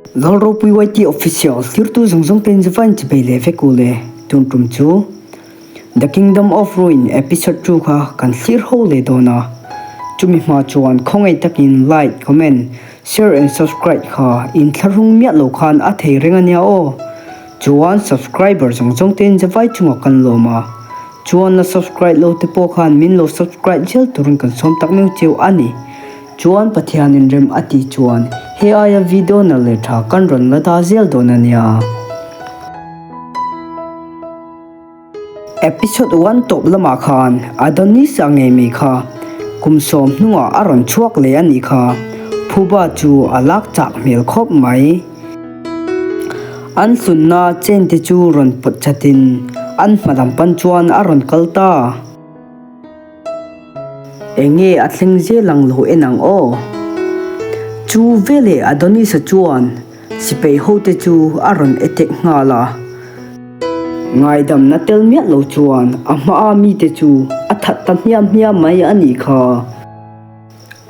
Lalropui YT Official tirtu zawng zawng te in zu vain chibei leh vek u le. Tun tum chu The Kingdom of Ruin episode chu kha kan thlir ho leh dawn a. Chumi hma chuan khawngaih takin like, comment, share and subscribe kha in thlahrung miah lo khan a thei reng ania aw. Chuan subscriber zawng zawng te in zu vai chungah kan lawm a. Chuan la subscribe lo te pawh khan min lo subscribe zel turin kan sawm tak meuh cheu a ni. Chuan Pathianin rem a tih chuan he aia video nalh leh tha kan rawn la dah zel dawn a nia. Episode one tawp lamah khan Adonis-a ngei mai kha kum sawm hnungah a rawn chhuak leh a nih kha. Phuba chu a lak chak hmel khawp mai. An hlunna chen te chu rawn pawt chatin an hma lam pan chuan a rawn kal ta. Enge a thleng zel ang lo en ang aw? Chu veleh Adonis-a chuan sipai hote chu a rawn attack nghal a. Ngaidamna tel miah lo chuan a hmaa mite chu a that ta hmiam hmiam mai a nih kha.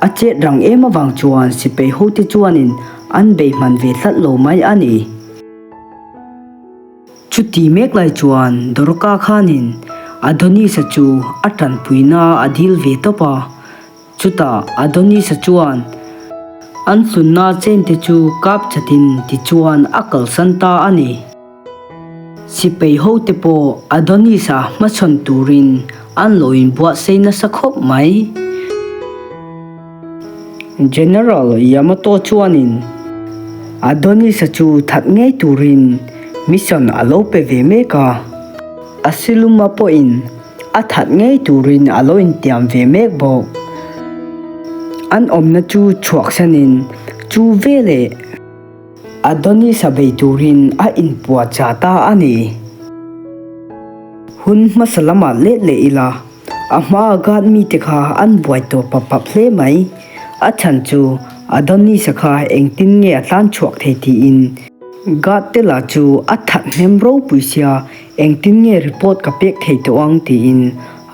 A chet rang em avang chuan sipai hote chuanin an bei hman ve tlat lo mai a ni. Chuti mek lai chuan Doroka khanin Adonis-a chu a tanpuina a dil ve tawp a. Chutah Adonis-a chuan an hlunna chente chu kap chatin tichuan a kalsan ta a ni. Sipai hote pawh Adonis-a hmachhawn turin an lo inbuatsaih nasa khawp mai. General Yamato chuanin Adonis-a chu that ngei turin mission a lo pe ve mek a, Asiluma pawhin a that ngei turin a lo intiam ve mek bawk. An awmna chu chhuaksanin chu veleh Adonis-a bei turin a inpuahchah ta a ni. Hun hmasa lamah let leh ila. A hmaa guard mite kha an buai tawh pap pap hle mai. A chhan chu Adonis-a kha engtin nge a tlan chhuak thei tiin guard te lah chu a that hnem ropui sia engtin nge report ka pek thei tawh ang tiin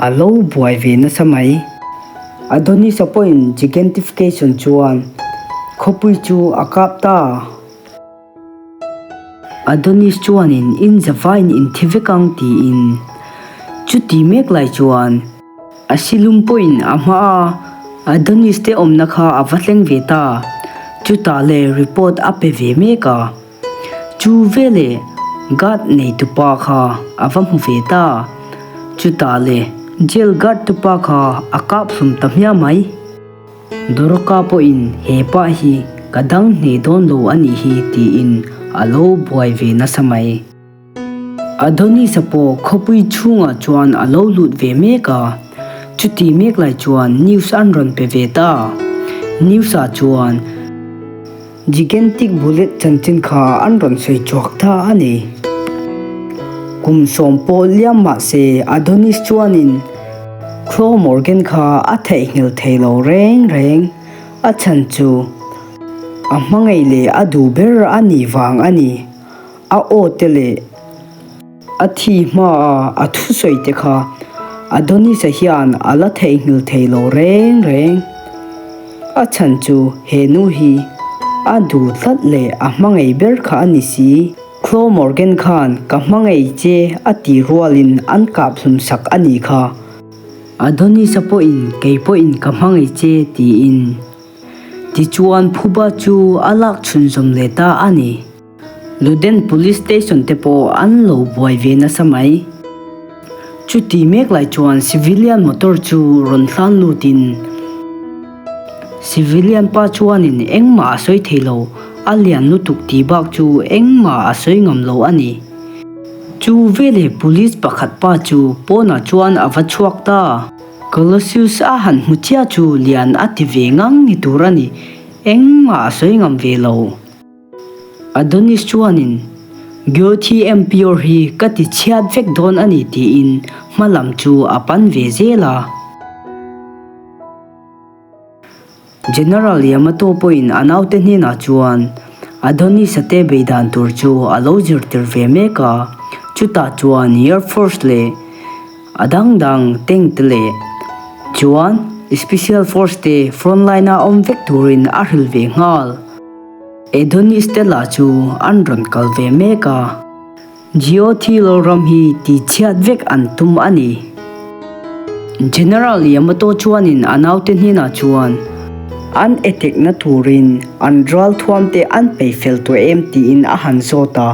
a lo buai ve nasa mai. Adonis-a pawhin gigantification chuan khawpui chu a kap ta. Adonis chuanin in zavain in thi vek ang tiin chuti mek lai chuan a silum pawhin a hma a, Adonis te awmna kha a va thleng ve ta, chutah leh report a pe ve mek a, chu veleh guard neitupa kha a va hmu ve ta, chutah leh jail guard tupa kha a kap hlum ta hmiah mai. Doroka pawhin he pa hi ka dang hneh dawn lo a nih hi tiin a lo buai ve nasa mai. Adonis-a pawh khawpui chhungah chuan a lo lut ve mek a, chuti mek lai chuan news an rawn pe ve ta. News-ah chuan Gigantic bullet chanchin kha an rawn sawi chhuak ta a ni. Kum sawm pawh liam mah se Adonis chuanin Claw Morgan kha a theihnghilh thei lo reng reng. A chhan chu a hmangaih leh a duh ber a nih vang a ni. A aw te leh. A thi hmaa a thusawi te kha Adonis-a hian a la theihnghilh thei lo reng reng. A chhan chu he nu hi a duh tlat leh a hmangaih ber kha a ni si. Claw Morgan khan ka hmangaih che a tih rualin an kap hlum sak a nih kha. Adonis-a pawhin kei pawhin ka hmangaih che tiin. Tichuan phuba chu a lak chhunzawm leh ta a ni. Luden Police Station te pawh an lo buai ve nasa mai. Chuti mek lai chuan civilian motor chu rawn hlan lutin civilian pa chuanin engmah a sawi thei lo, a lian lutuk tih bak chu engmah a sawi ngam lo a ni. Chu veleh police pakhat pa chu pawnah chuan a va chhuak ta. Colossus a han hmu chiah chu lian a ti ve ngang ni tur a ni, engmah a sawi ngam ve lo. Adonis chuanin, Gyothi Empior hi ka ti chhiat vek dawn a ni tiin hma lam chu a pan ve zel a. General Yamato pawhin a naute hnenah chuan Adonis-a te bei dan tur chu a lo zirtir ve mek a, chutah chuan Air Force leh a dang dang tank te leh chuan Special Force te front line-a awm vek turin a hrilh ve nghal. Adonis te lah chu an rawn kal ve mek a, Geothilo ram hi tihchhiat vek an tum a ni. General Yamato chuanin a naute hnenah chuan an etekna turin an ralthuam te an peih fel tawh em tiin a han zawt a.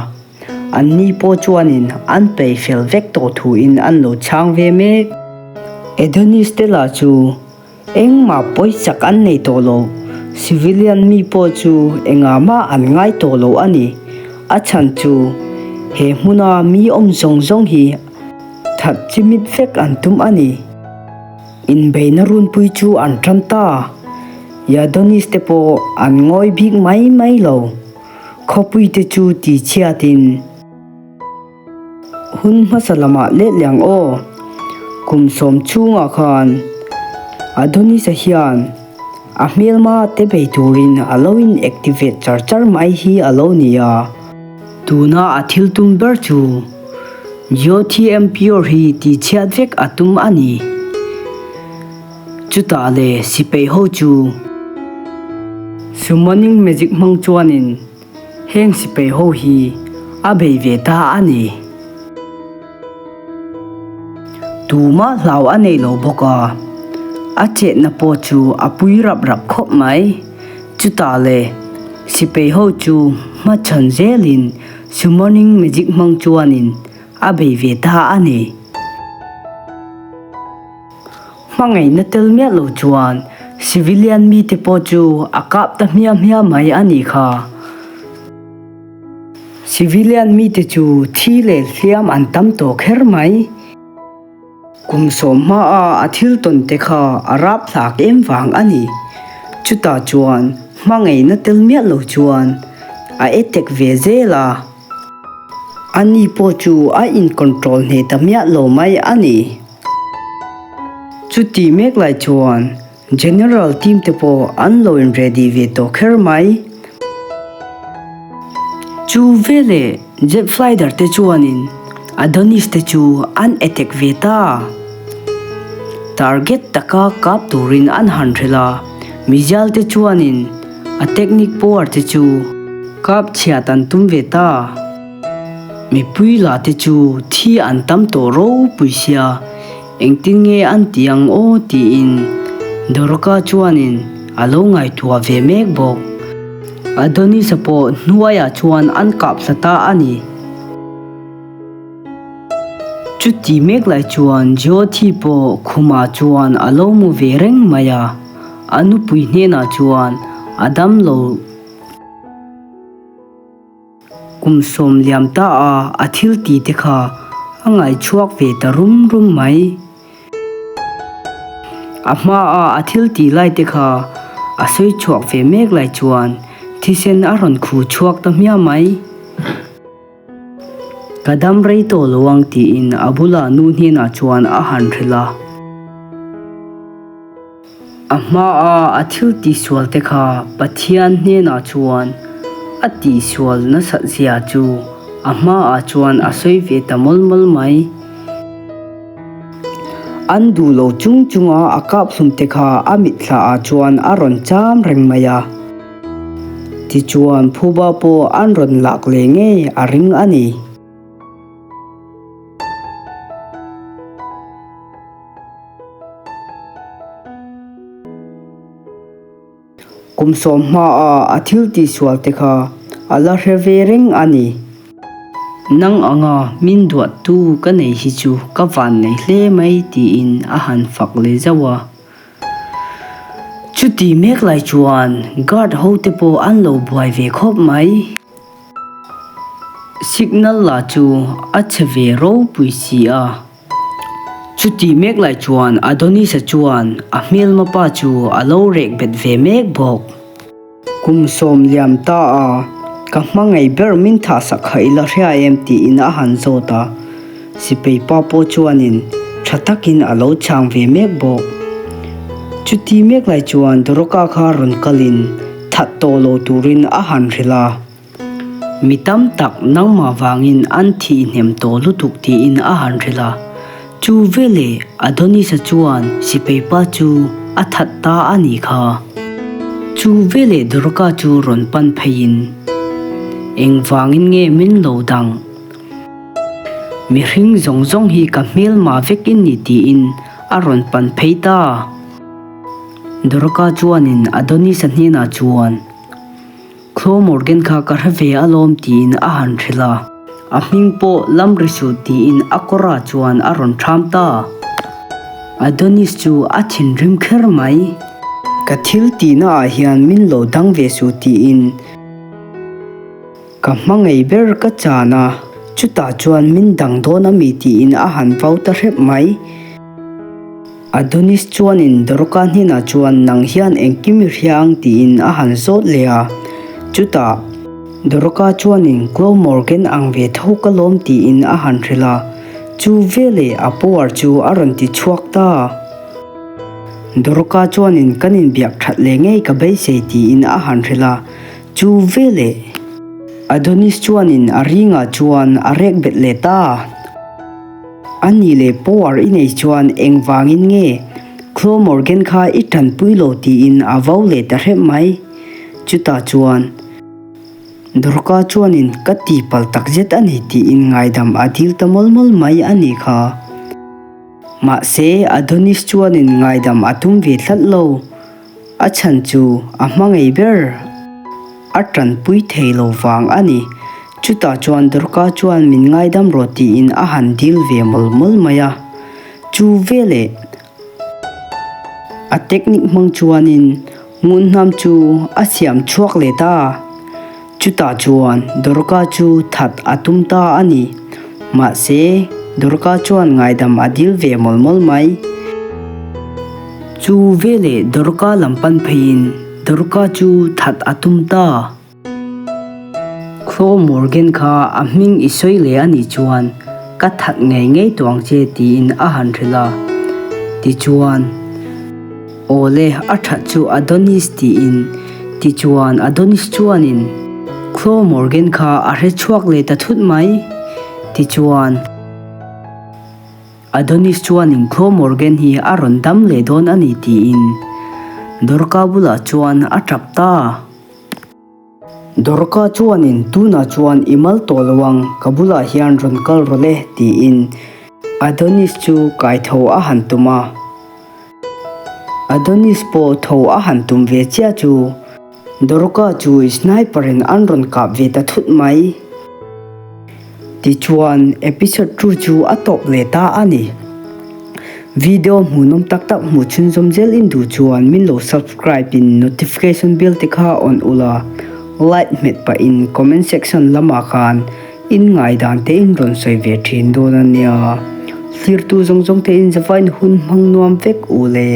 Anni pawh chuanin an peih fel vek tawh thuin an lo chhang ve mek. Adonis te lah chu engmah pawichak an nei tawh lo, civilian mi pawh chu engah mah an ngai tawh lo a ni. A chhan chu he hmuna mi awm zawng zawng hi that chimit vek an tum a ni. Inbeihna runpui chu an tan ta. Adonis te pawh an ngawi bik mai mai lo. Khawpui te chu ti chhiatin hun hmasa lamah let leh ang aw. Kum sawm chhungah khan Adonis-a hian a hmelma te bei turin a lo in activate char char mai hi a lo ni a. Tuna a thil tum ber chu Jyoti Pure hi ti chhiat vek a tum a ni. Chutah le sipai ho chu Summoning magic hmang chuanin heng sipai ho hi a bei ve ta a ni. Tumah hlau a nei lo bawk a, a chetna pawh chu a pui rap rap khawp mai. Chutah le sipai ho chu hmachhawn zelin Summoning magic hmang chuanin a bei ve ta a ni. Hmangaihna tel miah lo chuan civilian mite pawh chu a kap ta hmiah hmiah mai a nih kha. Civilian mite chu thi leh hliam an tam tawh kher mai. Kum sawm hmaa a thil tawn te kha a rap hlak em vang a ni. Chutah chuan hmangaihna tel miah lo chuan a attack ve zel a. Ani pawh chu a in control hneh ta miah lo mai a ni. Chuti mek lai chuan General team te pawh an lo in ready ve tawh kher mai. Chu veleh jet flighter te chuanin Adonis te chu an attack ve ta. Target taka kap turin an han hrilh a, missile te chuanin a technique power te chu kap chhiat an tum ve ta. Mipui lah te chu thi an tam tawh ropui sia, engtin nge an ti ang aw tiin Doroka chuanin a lo ngaihtuah ve mek bawk. Adonis-a pawh hnuaiah chuan an kap thla ta a ni. Chuti mek lai chuan Jyoti pawh khumah chuan a lo mu ve reng mai a, a nupui hnenah chuan a dam lo. Kum sawm liam ta a a thil ti te kha a ngaihchhuak ve ta rum rum mai. A hma a a thil ti lai te kha a sawi chhuak ve mek lai chuan thisen a rawn khu chhuak ta hmiah mai. Ka dam rei tawh lo ang tiin a bulah nu hnenah chuan a han hrilh a. A hmaa a thil tihsual te kha Pathian hnenah chuan a tihsual nasat zia chu a hmaah chuan a sawi ve ta mawlh mawlh mai. An duh lo chung chunga a kap hlum te kha a mithlaah chuan a rawn cham reng mai a. Tichuan phuba pawh an rawn lak leh ngei a ring a ni. Kum sawm hmaa a thil tihsual te kha a la hre ve reng a ni. Nang anga min duattu ka nei hi chu ka van nei hle mai tiin a han fak leh zauh a. Chuti mek lai chuan guard ho te pawh an lo buai ve khawp mai. Signal lah chu a chhe ve ropui si a. Chuti mek lai chuan Adonis-a chuan a hmelma pa chu a lo rek bet ve mek bawk. Kum sawm liam ta a, ka hmangaih ber min thah sak kha i la hria em tiin a han zawt a. Sipei pa pawh chuanin tha takin a lo chhang ve mek bawk. Chuti mek lai chuan Doroka kha rawn kalin that tawh lo turin a han hrilh a. Mi tam tak nangmah vangin an thih hnem tawh lutuk tiin a han hrilh a. Chu veleh Adonis-a chuan sipai pa chu a that ta a nih kha. Chu veleh Dorka chu rawn pan pheiin, Engvangin nge min lo dang? Mihring zawng zawng hi ka hmelma vek in ni tiin a rawn pan phei ta. Dorka chuanin Adonis-a hnenah chuan, Claw Morgan kha ka hre ve alawm tiin a han hrilh a. A hming pawh lam ri suh tiin a kawrah chuan a rawn ṭham ta. Adonis chu a thinrim kher mai. Ka thil tihna ah hian min lo dang ve suh tiin ka hma ngei ber ka chan a, chutah chuan min dang dawn ami tiin a han vau ta hrep mai. Adonis chuanin Doroka hnenah chuan nang hian engkim i hria ang tiin a han zawt leh a. Chutah Doroka chuanin Claw Morgan ang ve tho ka lawm tiin a han hrilh a. Chu veleh a power chu a rawn ti chhuak ta. Doroka chuanin kan inbiak that leh ngei ka beisei tiin a han hrilh a. Chu veleh Adonis chuanin a ringah chuan a rek bet leh ta. A nih leh power i nei chuan engvangin nge Claw Morgan kha i tanpui lo tiin a vau leh ta hrep mai. Chutah chuan Dorka chuanin ka tihpalh takzet a ni tiin ngaidam a dil ta mawlh mawlh mai a nih kha. Mahse Adonis chuanin ngaidam a tum ve tlat lo. A chhan chu a hma ngei ber a tanpui thei lo vang a ni. Chutah chuan Durga chuan min ngaidam rawh tiin a han dil ve mawlh mawlh mai a. Chu veleh a technique hmang chuanin ngunhnam chu a siam chhuak leh ta. Chutah chuan Durga chu that a tum ta a ni. Mahse, Durga chuan ngaidam a dil ve mawlh mawlh mai. Chu veleh Durga lam pan pheiin Durga chu that a tum ta. Claw Morgan kha a hming i sawi leh a nih chuan ka that ngei ngei tawh ang che tiin a han hrilh a. Tichuan, Awle, a that chu Adonis tiin. Tichuan Adonis chuanin Claw Morgan kha a hre chhuak leh ta thut mai. Tichuan. Adonis chuanin Claw Morgan hi a rawn dam leh dawn a ni tiin Dorka bulah chuan a tap ta. Dorka chuanin tunah chuan i mal tawh lo ang, ka bulah hian rawn kal rawh le tiin Adonis chu kai tho a han tum a. Adonis pawh tho a han tum ve chiah chu Dorka chu sniper in an rawn kap ve ta thut mai. Tichuan, episode chu chu a tawp leh ta a ni. Video hmuhnawm tak tak hmuh chhunzawm zel in duh chuan min lo subscribe in notification bell te kha on ula, like hmet pah in comment section lamah khan in ngaihdan te in rawn sawi ve thin dawn a nia. Hlirtu zawng zawng te in zavain hun hmang nuam vek u le.